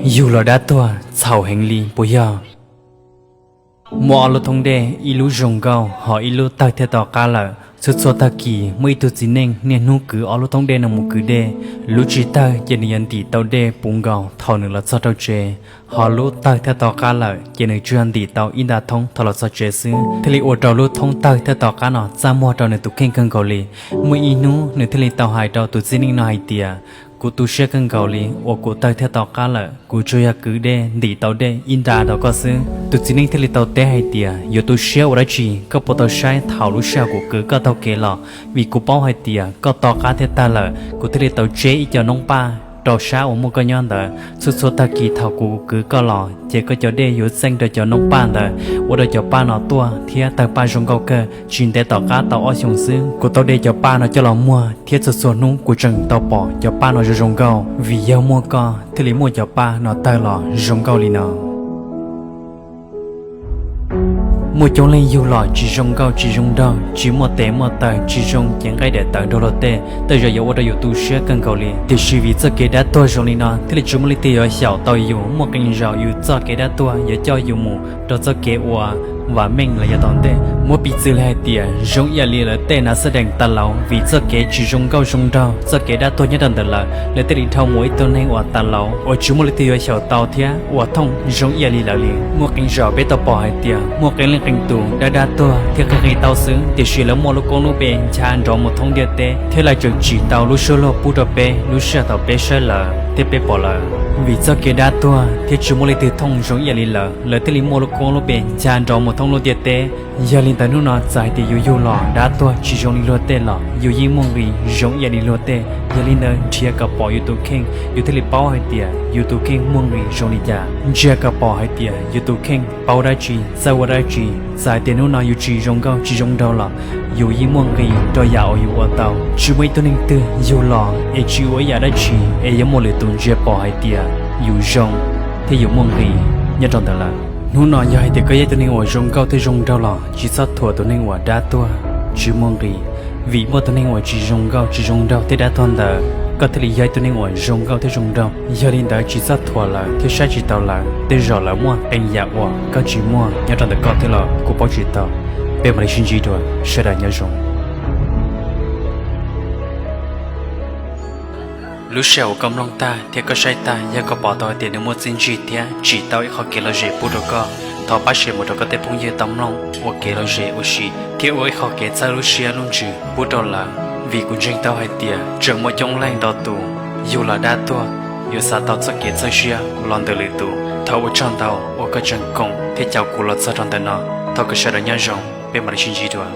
Yug los dab tuag txhaum heev li puas yog? Muaj ob lub thoob dej, ib lub zoo nkauj ho ib lub tawg thiab to qab lawm. Txhua txhua tag kis muaj ib tug txiv neej niaj hnub kwv ob lub thoob dej no mus kwv dej. Lub tsis tawg ces nws yuav ntim tau dej puv nkaus thaum nws los txog rau tsev, ho lub tawg thiab to qab lawm ces nws tsuas yog ntim tau ib nta thoob thaum los txog tsev xwb, thiaj li ua rau lub thoob tawg thiab to qab no txaj muag rau nws tus kheej kawg nkaus li. Muaj ib hnub nws thiaj li tau hais rau tus txiv neej no hais tias, kuv tu siab kawg nkaus li uas kuv tawg thiab to qab lawm, kuv tsuas yog kwv dej ntim tau dej ib nta rau koj xwb. Tus txiv neej thiaj li tau teb hais tias, yuav tu siab ua dab tsi? Koj puas tau saib thaum lub sij hawm kuv kwv koj taug kev los? Vim kuv paub hais tias koj to qab thiab tawg lawm, kuv thiaj li tau tseb ib co noob paj rau sab uas muaj koj nyob ntawd. Txhua txhua tag kis thaum kuv kwv koj los ces koj cov dej yuav txeeb rau cov noob paj ntawd, ua rau cov paj no tuaj thiab tawg paj zoo nkauj kawg. Tsis ntev tom qab tau ob xyoos xwb, kuv tau de cov paj no coj los muag thiab txhua txhua hnub kuv tseem tau pom cov paj no zoo zoo nkauj. Vim yog muaj koj thiaj li muaj cov paj no tawg los zoo nkauj li no. Muaj coob leej yug los tsis zoo nkauj tsis zoo nraug, tsis muaj tes muaj taw, tsis zoo cev nqaij daim tawv nrog luag tej, tej zaum yuav ua rau yus tu siab kawg nkaus li. Tiam sis vim txoj kev dab tuag zoo li no thiaj li tsis muaj leej twg yuav xyaum tau yus. Muaj qee zaum yus txoj kev dab tuag yuav coj yus mus rau txoj kev uas vam meej los yav tom ntej. Muab piv txwv li hais tias zoo ib yam li lawv tej nav xab dees tas laus, vim txoj kev tsis zoo nkauj zoo nraug, txoj kev dab tuag nyob rau ntawm lawv, lawv thiaj li dhau mus ib tug neeg uas tas laus uas tsis muaj leej twg yuav xyaum tau thiab ua thooj zoo ib yam li lawv li. Muaj qee zaum peb tau pom hais tias muaj qee leej qee tus dab dab tuag thiab qi qi tau xwb, tiam sis lawv muaj lub koob lub npe ncha nrov mus thoob ntiaj teb, thiab lawv tseem tsim tau lub suab luag pub rau peb lub sij hawm thaum peb saib lawv thiab peb pom lawv. Vim txoj kev dab tuag thiab tsis muaj leej twg thooj zoo ib yam li lawv, lawv thiaj li muaj lub koob lub npe ncha nrov mus thoob lub ntiaj teb. Yog li ntawd hnub no txawm hais tias yus yug los dab tuag tsis zoo li luag tej los yus yeej muaj nqis zoo ib yam li luag tej. Yog li ntawd nrhiav kom pom yus tus kheej, yus thiaj li paub hais tias yus tus kheej muaj nqis zoo li cas. Ntsia kom pom hais tias yus tus kheej paub dab tsi, txawj ua dab tsi. Txawm hais tias hnub no yus tsis zoo nkauj tsis zoo nraug los yus yeej muaj nqis rau yam uas yus ua tau. Tsis muaj ib tug neeg twg yug los es tsis ua ib yam dab tsi es yuav muaj lwm tus ntsia pom hais tias yus zoo thiab yus muaj nqis nyob rau ntawd lawm. Hnub no yog hais tias koj yog ib tug neeg uas zoo nkauj thiab zoo nraug los tsis txhob thuam tus neeg uas dab tuag tsis muaj nqis, vim muaj tus neeg uas tsis zoo nkauj tsis zoo nraug thiab dab tuag ntawd, koj thiaj li yog ib tug neeg uas zoo nkauj thiab zoo nraug. Yog li ntawd tsis txhob thuam lawv thiab saib tsis taus lawv, tej zaum lawv muaj qee yam uas koj tsis muaj nyob rau ntawm koj thiab los kuv paub tsis tau. Peb mam li sib ntsib dua, sawv daws nyob zoo. Lub sij hawm uas koj mloog tag thiab koj saib tag, yog koj pom tau hais tias nws muaj txiaj ntsig thiab tsim tau ib qho kev lom zem pub rau koj, thov pab share mus rau koj tej phooj ywg tau mloog ua kev lom zem ua si thiab ua ib qho kev txhawb lub siab lub ntsws pub rau lawv. Vim kuv ntseeg tau hais tias tseem muaj coob leej ntau tus yug los dab tuag yuav xav tau txoj kev txhawb siab los ntawm lwm tus. Thov ua tsaug ntau uas koj tseem koom thiab caum kuv los txog rau ntawm no. Thov kom sawv daws nyob zoo, peb mam li sib ntsib dua.